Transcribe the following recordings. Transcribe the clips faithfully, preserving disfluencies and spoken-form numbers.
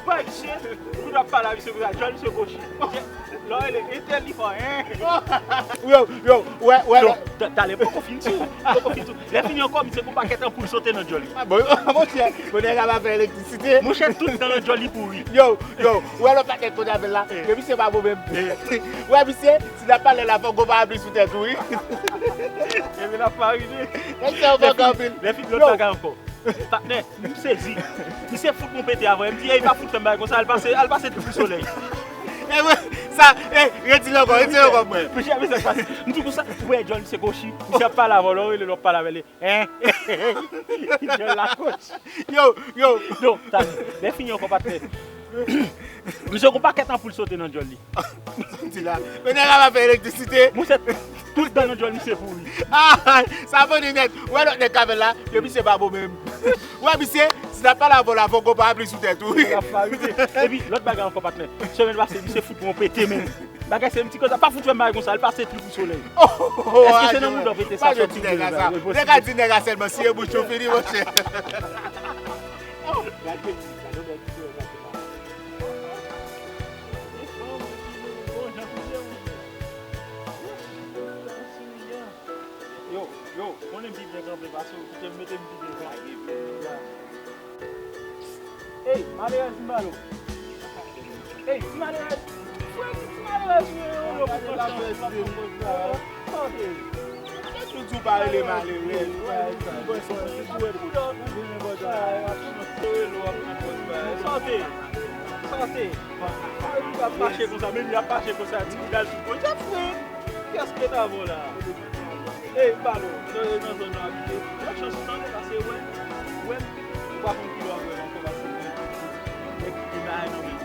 Bay misye, ou t ap pale a misye konsa, Jòl misye gochi. Lè w rele entèl li fò, en. Yo, yo, wè, wè, non, ta- talè poko fin tou, poko fin tou. Lè fini ankò, misye gon pakèt anpoul sote nan djòl li. Ah, bon, monchè, bon, nèg la pa fè elektrisite. Monchè, tout dan nan djòl li pouri. Yo, yo, wè lòt pakèt kote avè l la, eh, yo, misye pa bon menm. Eh. Wè, misye, si n ap pale la, fò gon parapli sou tèt ou, wi. Epi l ap marine. Nèg sa yo fòk anpil. Lè fini lòt bagay ankò. Patnè, m sezi. Misye fout mwen pete avan. M di, ey, pa fout fè m bagay konsa, al pase, al pase tout sou solèy. E mwen, sa, e, retire ankò, retire ankò mwen. Mesye, mesye, sa k pase? M di konsa, ou wè Jòl misye gochi, misye ap pale avè w, lè w rele l w ap pale avè li. Hein? Jòl la gochi. Yo, yo. Non, sa, lè fini ankò, patnè. Misye gon pakèt anpoul sote nan djòl li. Soti la. Men nèg la pa fè elektrisite. Monchè, tout dan nan djòl misye pouri. Ah, sa fini nèt. Wè lòt nèg k avè l la, yo misye pa bon menm. Wè misye, si n ap pale avè w la, fò gon parapli sou tèt ou. L ap pa rive. Epi, lòt bagay ankò, patnè. Semèn pase, misye fout mwen pete, men. Bagay se yon ti koze, pa fout fè m bagay konsa, l pase tout pou solèy. Oh, oh, oh, èske se nan mouda w pete sa sòti? Nèg a di nèg a sèlman, siye bouch ou fini, monchè. Oh, gade ti, gade bèl ti soulè sa. Yo, yo, konnen m pi byen kanpe pase w, kite m mete m pi devan. Ey, malerèz m ba l ou. Ey, ti malerèz. Frè, ti malerèz ou ye, yo, yo, pou konsyans ou, pou konsyans ou. Sante. Yo toujou pa rele malerèz. Sante. Sante. Li ap mache konsa, men li ap mache konsa, ti boudal sou kont. Frè, kiyès ki ta bon la? Ey, m ba l ou. Nan, nan zòn nan abite. Yon chans ou tande, pase wè. Wè. Ou pa konn ki lè w ap wè l ankò, pase wè. Nèg ki gen bagay nan men.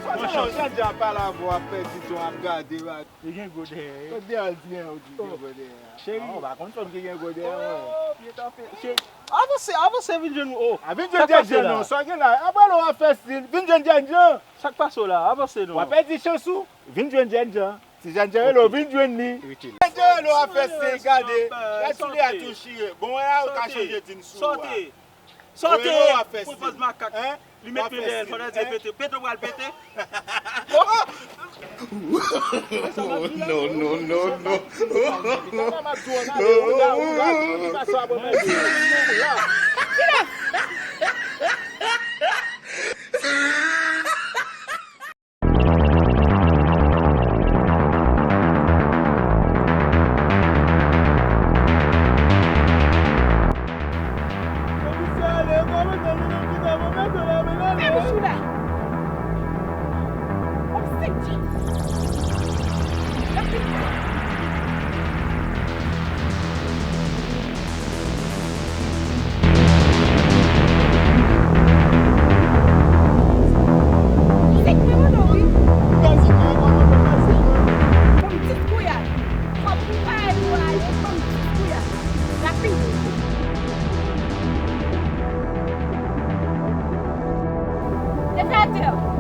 Yon chans. Jan di ap pale avè w, ap pèdi tan, ap gade. Li gen gwo dèyè. Kot dèyè l di gen, ou di gen gwo dèyè a? Cheri. Ah, ou pa konn fanm ki gen gwo dèyè, non. Oh, byen tape. Cheri. Avanse, avanse, vin jwenn ou. Oh. A, vin jwenn Jènjan non, sa w gen la? Apa lè w ap fè stil, vin jwenn Jènjan. Sa k pase w la? Avanse non. W ap pèdi chans ou. Vin jwenn Jènjan. Si Jènjan rele w, vin jwenn li. Jènjan rele w ap fè stil, gade. Gade sou li a tou chire. Bon, wè la, ou ka chanje din sou ou a. Sante. Sante. Pran pòz makak. Li met men dèyè l, fò l di pete. Pete w pral pete. Oh, no, no, no, no. Fè bouch ou la. W ap senti. L ap vin. Sèk mwen mande w wi. Kòm dis kouyad. Kòm pou pa ale, kòm dis kouyad. Rapid. Desann atè.